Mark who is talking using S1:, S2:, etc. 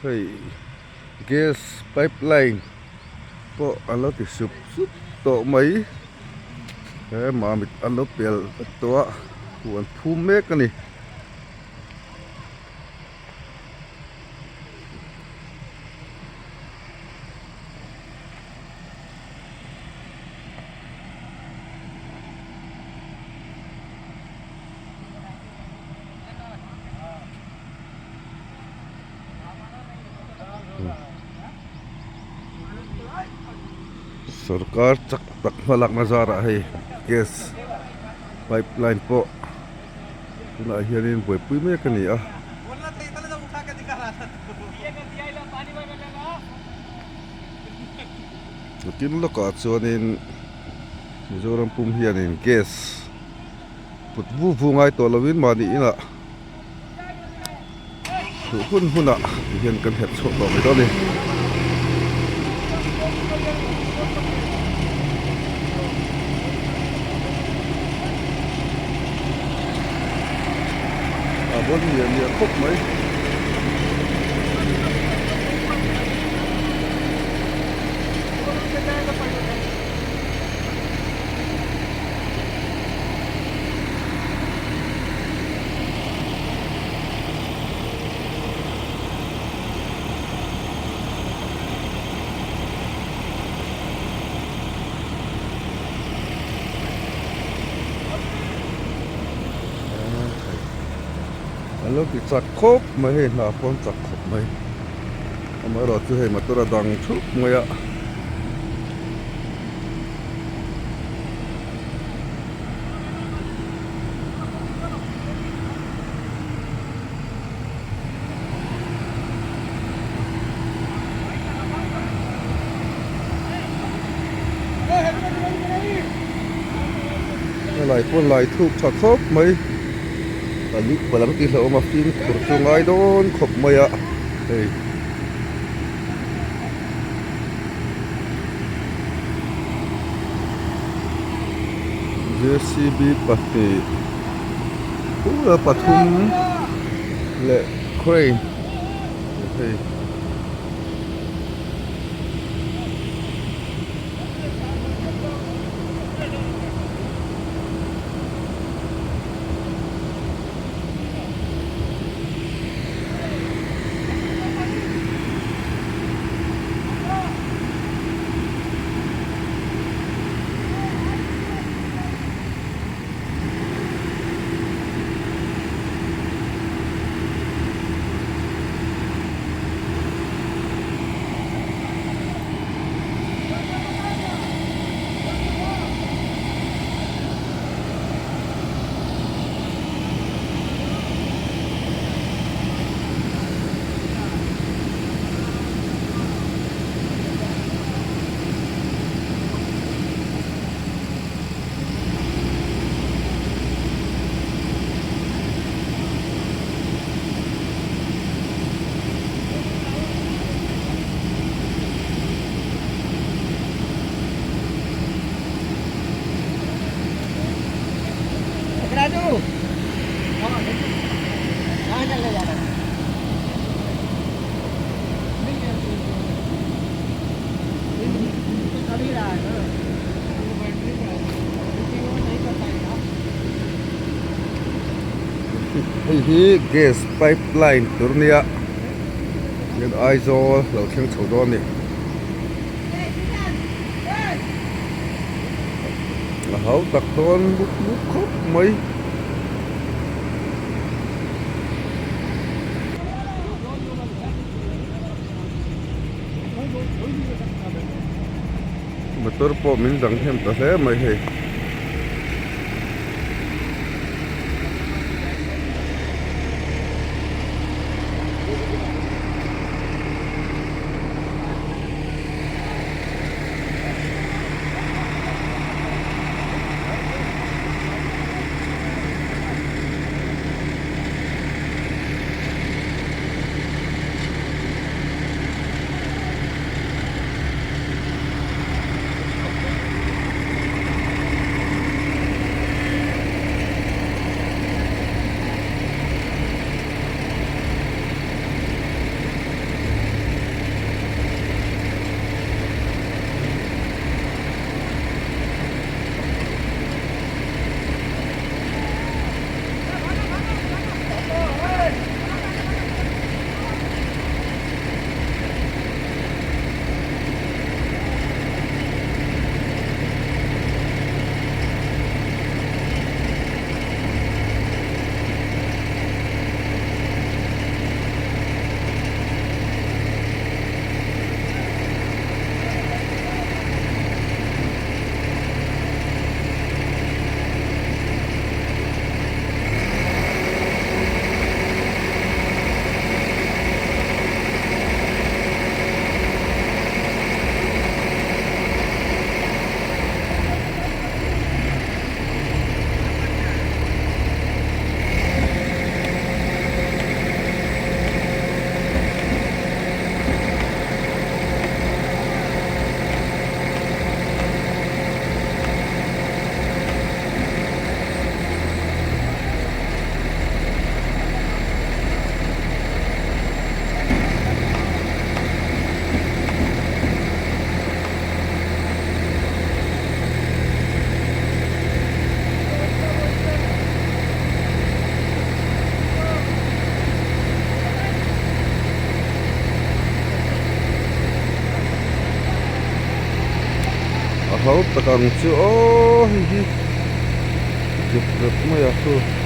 S1: Hei gas pipe line pawh an lo ti sup sup tawh mai he mamit an lo pel vek tawh a huan phum mek a ni. Sorkar chak tak hmalakna zarah hei gas pipe line pawh tunah hianin buaipui mek a ni a. Tin lawkah chuanin Mizoram pum hianin gas put vu vu ngai tawh lovin mahni inah duh hun hunah ti hian kan herh chhuak tawh mai dawn a ni. A bawn miah miah khawp mai. An lo ti chak khawp mai hei hna pawh an chak khawp mai amaherawhchu hei motor a dang thup mai a. Helai pawh lai thuk tha khawp mai a lut palh ang tih hlauhawm a fimkhur chu ngai dawn khawp mai a hei. J_c_b pahnih pathum leh crane hei. Hei hi gas pipe line tur nia hian Aizawl lo thleng chho dawn a ni. A hau tak dawn mup mup khawp mai. Motor pawh min dang hnem ta hle mai hei. hau tak ang chu aw hei hi dep rep mai a khu.